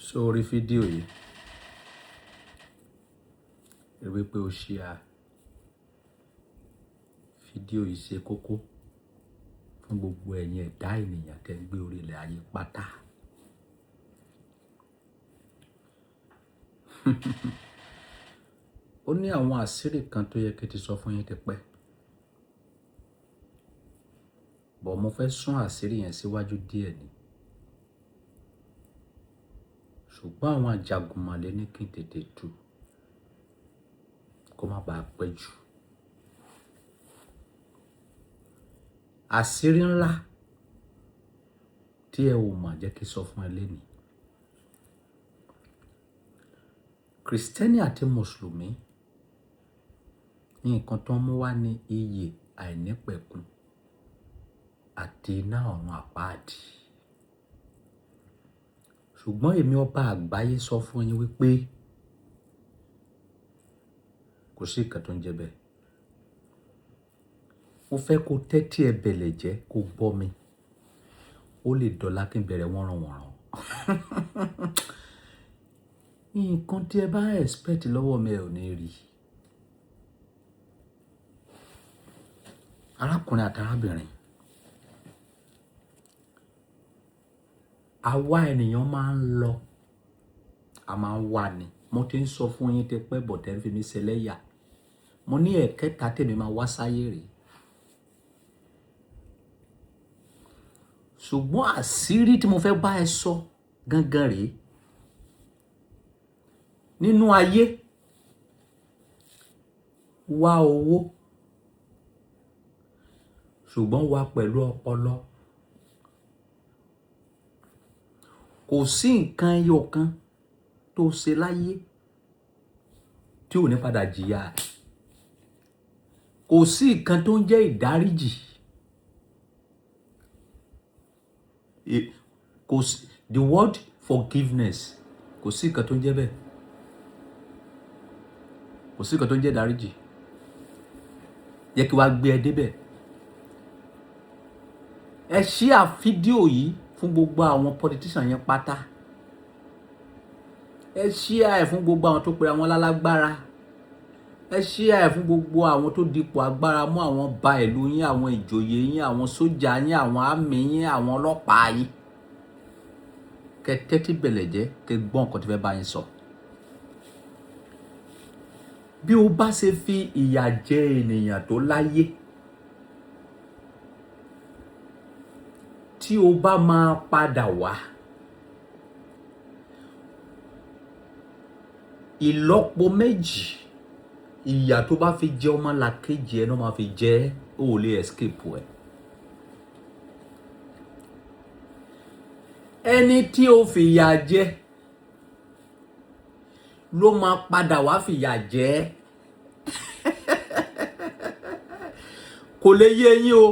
Sórí fídíò yìí, rí wípé o share fídíò yìí ṣe kókó fún gbogbo ẹ̀yin ẹ̀dá ènìyàn tẹ́ ń gbé orí ilẹ̀ ayé pátá. Ó ní àwọn àṣírí kan tó yẹ kí n ti sọ fún yín tipẹ́. But mo fẹ́ sún àṣírí yẹn síwájú díẹ̀ ni. Ṣùgbọ́n àwọn ajagunmalè ní kí n tètè tú kó má baà pẹ́ jù. Àṣírí ńlá tí ẹ ò mọ̀ jẹ́ kí n sọ fún ẹ lénìí. Krìstẹ́nì àti Mùsùlùmí ní nǹkan tó ń mú wá ní iye àìnípẹ̀kun àti iná ọ̀run àpáàdì. Ṣùgbọ́n èmi ọba àgbáyé sọ fún yín wípé kò sí nǹkan tó ń jẹ bẹ́ẹ̀. Mo fẹ́ kó tẹ́tí ẹ bẹ̀lẹ̀ jẹ́ kó gbọ́ mi. Ó lè dọ̀la kí n bẹ̀rẹ̀ wọ́nranwọ̀nran. Nǹkan tí ẹ bá expect lọ́wọ́ mi ẹ ò ní rí. Arákùnrin àti arábìnrin, àwa ènìyàn máa ń lọ, a máa ń wà ní. Mo ti ń sọ fún yín tipẹ́ but ẹ ń fi mí ṣẹlẹ́yà. Mo ní ẹ̀kẹta tèmi máa wá sáyé rè. Ṣùgbọ́n àṣírí tí mo fẹ́ bá ẹ sọ gangan rèé. Nínú ayé, wá owó, ṣùgbọ́n wá pẹ̀lú ọpọlọ. Kò sí nǹkan ẹyọ kan tó ṣe láyé tí ò ní padà jìyà. Kò sí nǹkan tó ń jẹ́ ìdáríjì. Kò sí, the word forgiveness, kò sí nǹkan tó ń jẹ́ bẹ́ẹ̀. Kò sí nǹkan tó ń jẹ́ ìdáríjì. Jẹ́ kí wá gbé ẹ dé bẹ̀. Ẹ share fídíò yìí fún gbogbo àwọn politician yẹn pátá. Ẹ share ẹ̀ fún gbogbo àwọn tó pe àwọn lálágbára. Ẹ share ẹ̀ fún gbogbo àwọn tó dipò agbára mú àwọn ọba ìlú yín, àwọn ìjòyè yín, àwọn sójà yín, àwọn àmì yín, àwọn ọlọ́pàá yín. Kẹ tẹ́tí bẹ̀lẹ̀ jẹ́, kẹ gbọ́ nǹkan tí fẹ́ bá yín sọ. Bí o bá ṣe fi ìyà jẹ ènìyàn tó láyé, tí o bá máa padà wá, ìlọ́po méjì ìyà tó bá fi jẹ ọmọlàkejì ẹ náà máa fi jẹ ẹ́, o ò lè escape ẹ. Ẹni tí o fi ìyà jẹ ló máa padà wá fi ìyà jẹ ẹ́. Kò lè yé yín o,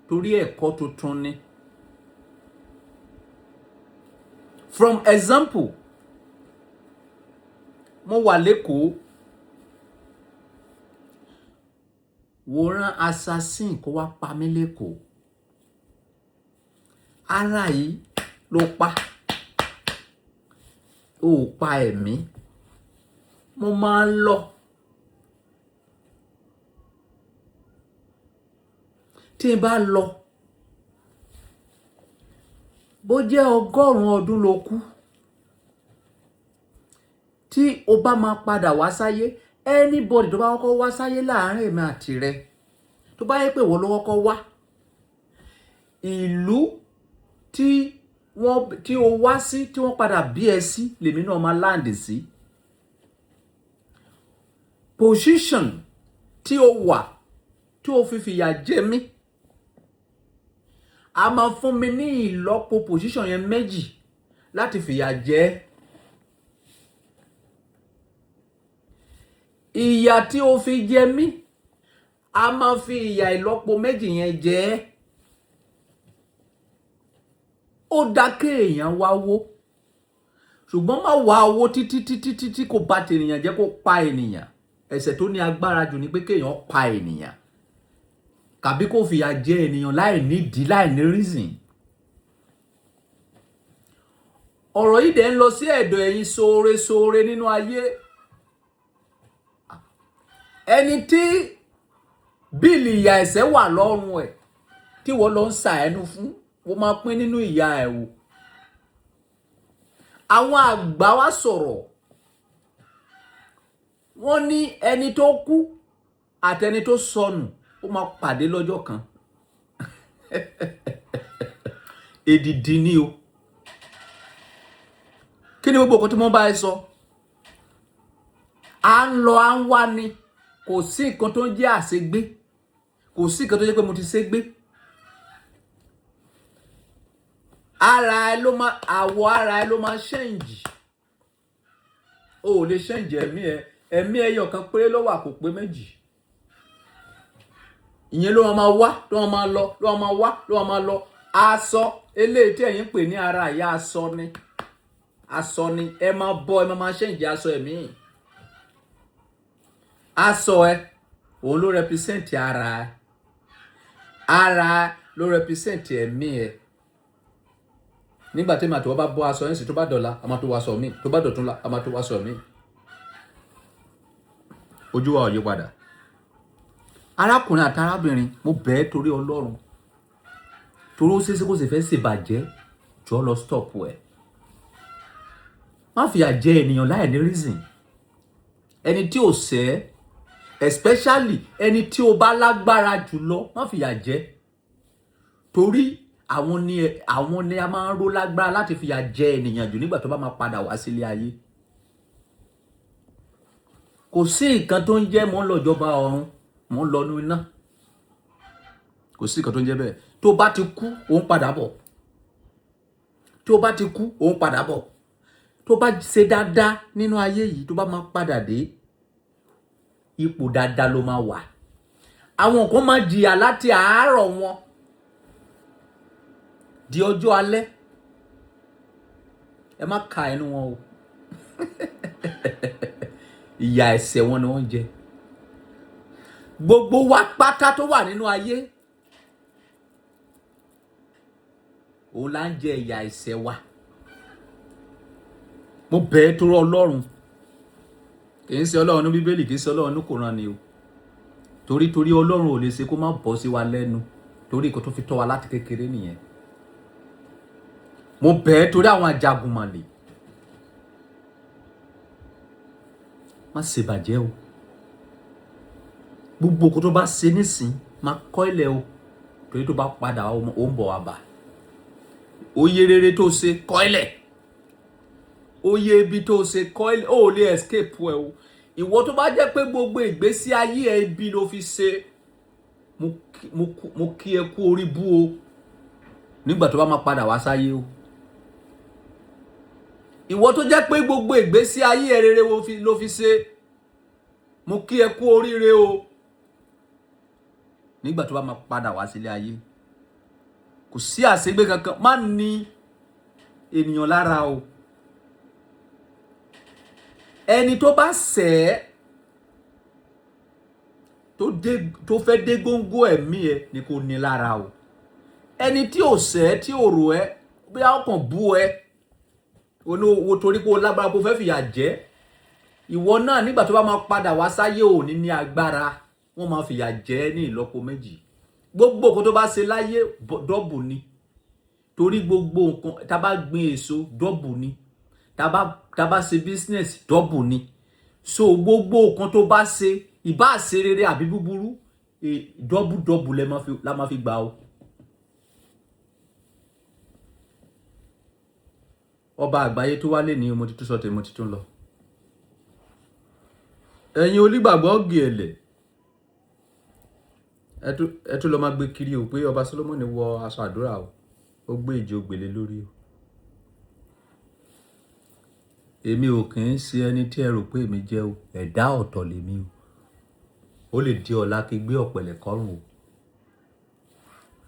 torí ẹ̀kọ́ tuntun ni. From example, mo wà l'Ékòó, wòran assassin kó wá pa mí l'Ékòó. Ara yìí ló pa, ó pa ẹ̀mí. Mo máa ń lọ. Tí n bá lọ, bó jẹ́ ọgọ́rùn-ún ọdún ló kú, tí o bá máa padà wá sáyé, anybody tó bá kọ́kọ́ wá sáyé láàárín èmi àti rẹ, tó bá yẹ pé ìwọ ló kọ́kọ́ wá, ìlú tí wọ́n, tí o wá sí, tí wọ́n padà bí ẹ sí, lèmi náà máa land sí. Position tí o wà, tí o fi fìyà jẹ mí, a máa fún mi ní ìlọ́po position yẹn méjì láti fìyà jẹ ẹ́. Ìyà tí o fi jẹ mí, a máa fi ìyà ìlọ́po méjì yẹn jẹ ẹ́. Ó dá kí èèyàn wá owó, ṣùgbọ́n má wá owó títí títí títí kó bá ti ènìyàn jẹ́ kó pa ènìyàn. Ẹ̀ṣẹ̀ tó ní agbára jù ni pé kí èèyàn pa ènìyàn tàbí kó fìyà jẹ ènìyàn láì nídìí, láì ní reason. Ọ̀rọ̀ yìí dẹ̀ ń lọ sí ẹ̀dọ̀ ẹ̀yin sóore sóore nínú ayé. Ẹni tí bill ìyà ẹ̀ṣẹ̀ wà lọ́rùn ẹ̀ tí wọ́n lọ ń ṣàánú fún, wọ́n máa pín nínú ìyà ẹ̀ o. Àwọn àgbà wa sọ̀rọ̀, wọ́n ní ẹni tó kú àtẹni tó sọnù ó máa pàdé lọ́jọ́ kan. Èdìdì ni o. Kí ni gbogbo nǹkan tí mo bá ẹ sọ? À ń lọ à ń wá ni. Kò sí nǹkan tó ń jẹ́ àṣegbé. Kò sí nǹkan tó jẹ́ pé mo ti ṣe gbé. Ara ẹ ló máa, àwọ̀ ara ẹ ló máa change. O ò lè change ẹ̀mí ẹ. Ẹ̀mí ẹyọ kan péré ló wà, kò pé méjì. Ìyẹn ló máa wá, ló máa lọ, ló máa wá, ló máa lọ. Aṣọ eléyìí tí ẹ̀yin ń pè ní ara ìyá aṣọ ni. Aṣọ ni ẹ máa bọ́, ẹ máa change aṣọ ẹ̀mí. Aṣọ ẹ, òun ló represent ara ẹ. Ara ẹ ló represent ẹ̀mí ẹ. Nígbà tí èmi àti ìwọ bá bọ́ aṣọ yẹn sí, tó bá dọ̀la, a máa tó wọ aṣọ mi. Tó bá dọ̀túnla, a máa tó wọ aṣọ mi. Ojú wa ò yí padà. Arákùnrin àti arábìnrin, mo bẹ̀ ẹ́ torí Ọlọ́run. Torí ó ṣeéṣe kó sì fẹ́ ṣèbàjẹ́, jọ̀ọ́ lọ stop ẹ̀. Má fìyà jẹ ènìyàn láì ní reason. Ẹni tí ò ṣẹ̀, especially ẹni tí o bá lágbára jù lọ, má fìyà jẹ. Torí àwọn ni a máa ń ró lágbára láti fìyà jẹ ènìyàn jù nígbà tó bá máa padà wá sílé ayé. Kò sí nǹkan tó ń jẹ́ mò ń lọ ìjọba ọ̀run, mò ń lọ inú iná. Kò sí nǹkan tó ń jẹ́ bẹ́ẹ̀. Tó bá ti kú, ò ń padà bọ̀. Tó bá ti kú, ò ń padà bọ̀. Tó bá ṣe dáadáa nínú ayé yìí, tó bá máa padà dé, ipò dáadáa ló máa wà. Àwọn kan máa jìyà láti àárọ̀ wọn di ọjọ́ alẹ́. Ẹ má ka ẹnu wọn o. Ìyà ẹ̀ṣẹ̀ wọn ni wọ́n ń jẹ. Gbogbo wa pátá tó wà nínú ayé, òun là ń jẹ ìyà ẹ̀ṣẹ̀ wa. Mo bẹ̀ ẹ́ torí Ọlọ́run. Kì í ṣe Ọlọ́run ní Bíbélì, kì í ṣe Ọlọ́run ní Kùránì o. Torí torí Ọlọ́run ò lè ṣe kó má bọ́ sí wa lẹ́nu. Torí nǹkan tó fi tọ́ wa láti kékeré nìyẹn. Mo bẹ̀ ẹ́ torí àwọn ajagunmọ̀lé. Má ṣe bàjẹ́ o. Gbogbo nǹkan tó bá ṣe nísìn, máa kọ́ ilẹ̀ o. Torí tó bá padà, ó ń bọ̀ wá bà. Oyè rere tó ṣe, kọ́ ilẹ̀. Oyè ibi tó ṣe, kọ́ ilẹ̀. O ò lè escape ẹ o. Ìwọ tó bá jẹ́ pé gbogbo ìgbésí ayé ẹ ibi ló fi ṣe, mo kí ẹ kú orí bú o. Nígbà tó bá máa padà wá sáyé o. Ìwọ tó jẹ́ pé gbogbo ìgbésí ayé ẹ rere ló fi ṣe, mo kí ẹ kú oríire o. Nígbà tó bá máa padà wá sílé ayé, kò sí àṣegbé kankan. Má ní ènìyàn lára o. Ẹni tó bá ṣẹ̀ ẹ́, tó fẹ́ dé góńgó ẹ̀mí ẹ ni kò ní lára o. Ẹni tí ò ṣẹ̀ ẹ́, tí ò rò ẹ́, bóyá ó kàn bú ẹ, olówó torí pé o lágbára kó fẹ́ fìyà jẹ. Ìwọ náà nígbà tó bá máa padà wá sáyé ò ní ní agbára, wọ́n máa fìyà jẹ ẹ́ ní ìlọ́po méjì. Gbogbo nǹkan tó bá ṣe láyé double ni. Torí gbogbo nǹkan tá bá gbin èso double ni. Tá bá ṣe business double ni. So gbogbo nǹkan tó bá ṣe, ìbá ṣe rere àbí búburú, double double la máa fi gbà o. Ọba àgbáyé tó wá lé ní mo ti tún sọ tèmi, mo ti tún lọ. Ẹ̀yin onígbàgbọ́ gẹ̀ẹ́lẹ̀, ẹ tún lọ máa gbé kiri o pé ọba Solomoni wọ aṣọ àdúrà o, ó gbé ìjì ògbèlè lórí o. Èmi ò kí ń ṣe ẹni tí ẹ rò pé èmi jẹ́ o, ẹ̀dá ọ̀tọ̀ lèmi o. Ó lè di ọ̀la kí gbé ọ̀pẹ̀lẹ̀ kọ́rùn o.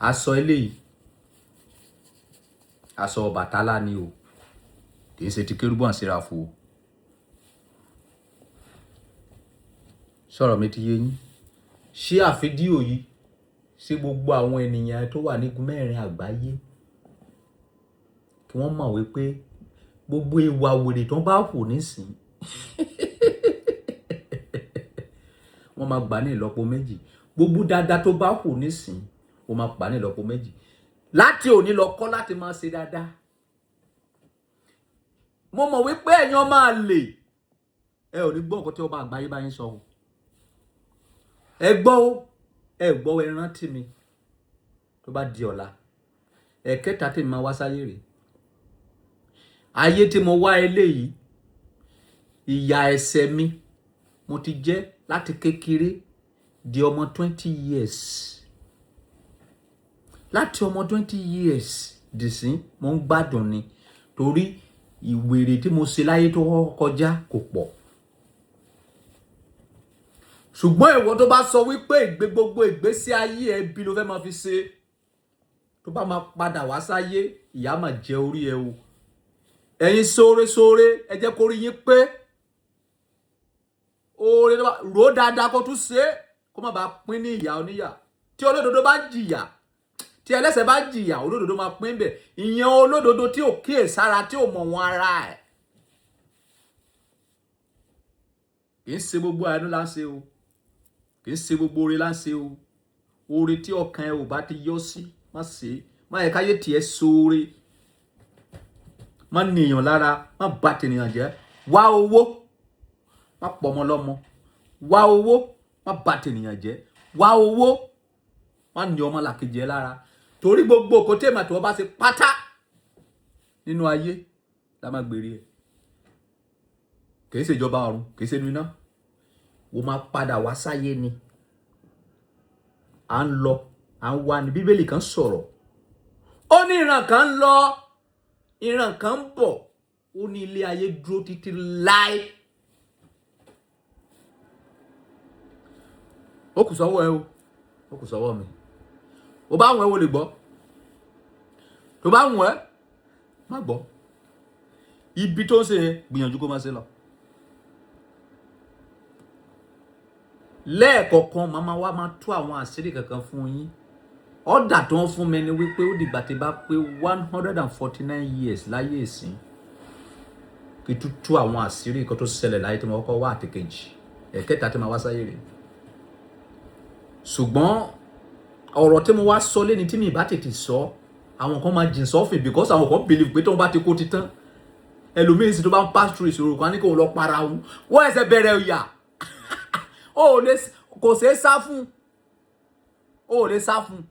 Aṣọ eléyìí, aṣọ Ọbàtálá ni o, kì í ṣe ti Kérúbù and Séráfù o. Sọ̀rọ̀ mi ti yé yín. Ṣé àfídíò yìí sí gbogbo àwọn ènìyàn tó wà ní igun mẹ́rin àgbáyé kí wọ́n mọ̀ wípé Gbogbo ìwà wèrè tó ń bá hù nísìn, wọ́n máa gbà ní ìlọ́po méjì. Gbogbo dáadáa tó bá hù nísìn, wọ́n máa gbà ní ìlọ́po méjì. Láti òní lọ kọ́ láti máa ṣe dáadáa. Mo mọ̀ wípé ẹ̀yin máa lè, ẹ ò ní gbọ́ nǹkan tí ọba àgbáyé bá yín sọ o. Ẹ gbọ́ o, ẹ gbọ́ ẹ rántí mi tó bá di ọ̀la. Ẹ̀kẹta tí mo máa wá sáyé rèé. Ayé tí mo wá eléyìí, ìyà ẹ̀ṣẹ̀ mi mo ti jẹ́ láti kékeré di ọmọ 20 years. Láti ọmọ 20 years dìsín mo ń gbádùn ni, torí ìwèrè tí mo ṣe láyé tó kọjá kò pọ̀. Ṣùgbọ́n ìwọ tó bá sọ wípé ìgbé gbogbo ìgbésí ayé ẹbí ló fẹ́ máa fi ṣe, tó bá máa padà wá sáyé, ìyà máa jẹ orí ẹ o. Ẹ̀yin sóore sóore, ẹ jẹ́ kó rí yín pé oore tó bá rò dáadáa kó tún ṣe é, kó má bàa pín ní ìyà oníyà. Tí olódodo bá jìyà, tí ẹlẹ́ṣẹ̀ bá jìyà, olódodo máa pín bẹ̀. Ìyẹn olódodo tí ò kíyèsára, tí ò mọ̀ wọn ara ẹ̀. Kì í ṣe gbogbo àánú là ń ṣe o. Kì í ṣe gbogbo oore là ń ṣe o. Oore tí ọkàn ẹ ò bá ti yọ sí, má ṣe é. Má yẹ káyé tiẹ̀ sóore. Má ní èèyàn lára, má bà tènìyàn jẹ́. Wá owó, má pọ̀ ọmọ lọ́mọ. Wá owó, má bà tènìyàn jẹ́. Wá owó, má ní ọmọ làkejì ẹ lára. Torí gbogbo nǹkan tí èmi àti ìwọ bá ṣe pátá nínú ayé la máa gbèrè ẹ̀. Kì í ṣe ìjọba ọ̀run, kì í ṣe inú iná. O máa padà wá sáyé ni. À ń lọ, à ń wá ni. Bíbélì kan sọ̀rọ̀. Ó ní ìran kan ń lọ, ìran kan ń bọ̀. Ó ní ilé ayé dúró títí láé. Ó kù sọ́wọ́ ẹ o, ó kù sọ́wọ́ mi. Ó bá wùn ẹ́, wo lè gbọ́. Tó bá wùn ẹ́, má gbọ́. Ibi tó ń ṣe yẹn, gbìyànjú kó má ṣe lọ. Lẹ́ẹ̀kọ̀kan, màmá wa máa tú àwọn àṣírí kankan fún yín. Ọ̀dà tó ń fún mi ni wípé ó dìgbà tí bá pé 149 years láyé ìsín, kí tú tú àwọn àṣírí kan tó ṣẹlẹ̀ láyé tí mo kọ́kọ́ wá àti kejì, ẹ̀kẹta tí màá wá sáyé rèé. Ṣùgbọ́n ọ̀rọ̀ tí mo wá sọ léni tí mi bá tètè sọ, àwọn kan máa jìn sọ́fìn because àwọn kan believe pé tí wọ́n bá ti kó ti tán. Ẹlòmíì sì tó bá ń pass through ìṣòro kan ní kó lọ para òun. Wọ́n ẹsẹ̀ bẹ̀rẹ̀ ìyà. O ò lè, kò ṣeé sá fún. O ò lè sá fún.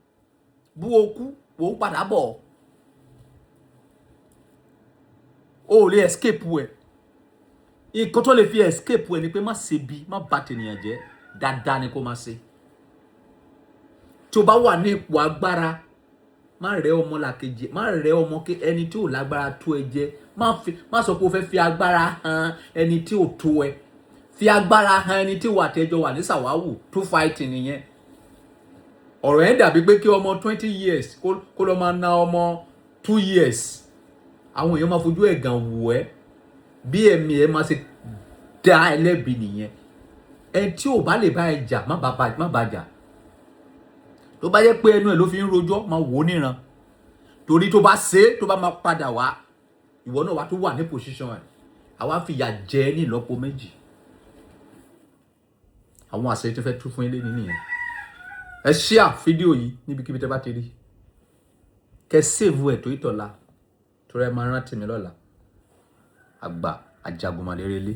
Bú o kú, ò ń padà bọ̀. O ò lè escape ẹ̀. Nǹkan tó lè fi escape ẹ̀ ni pé má ṣe bí, má bà tènìyàn jẹ́. Dáadáa ni kó má ṣe. Tí o bá wà ní ipò agbára, má rẹ́ ọmọ làkejì, má rẹ́ ọmọ kí ẹni tí ò lágbára tó ẹ jẹ. Má sọ pé o fẹ́ fi agbára hàn ẹni tí ò tó ẹ. Fi agbára hàn ẹni tí wà tẹ́jọ wà ní sàwáwù tó fighting nìyẹn. Ọ̀rọ̀ yẹn dàbí pé kí ọmọ 20 years kó lọ máa na ọmọ 2 years. Àwọn èèyàn máa fojú ẹ̀gàn wò ẹ́. Bí ẹ̀mí ẹ máa ṣe dá ẹlẹ́bi nìyẹn. Ẹni tí ò bá lè bá ẹ jà, má bá jà. Tó bá jẹ́ pé ẹnu ẹ ló fi ń rojọ́, máa wò ó níran. Torí tó bá ṣe, tó bá máa padà wá, ìwọ náà wá tó wà ní position ẹ̀. Àwa fi ìyà jẹ ẹ́ ní ìlọ́po méjì. Àwọn àṣẹ tí fẹ́ tú fún yín lénìí nìyẹn. Ẹ share fídíò yìí níbikíbi tẹ́ bá ti rí. Kẹ́ save ẹ̀ tó ìtọ̀la. Torí ẹ máa rántí mi lọ́la. Àgbà Ajagunmalérelé.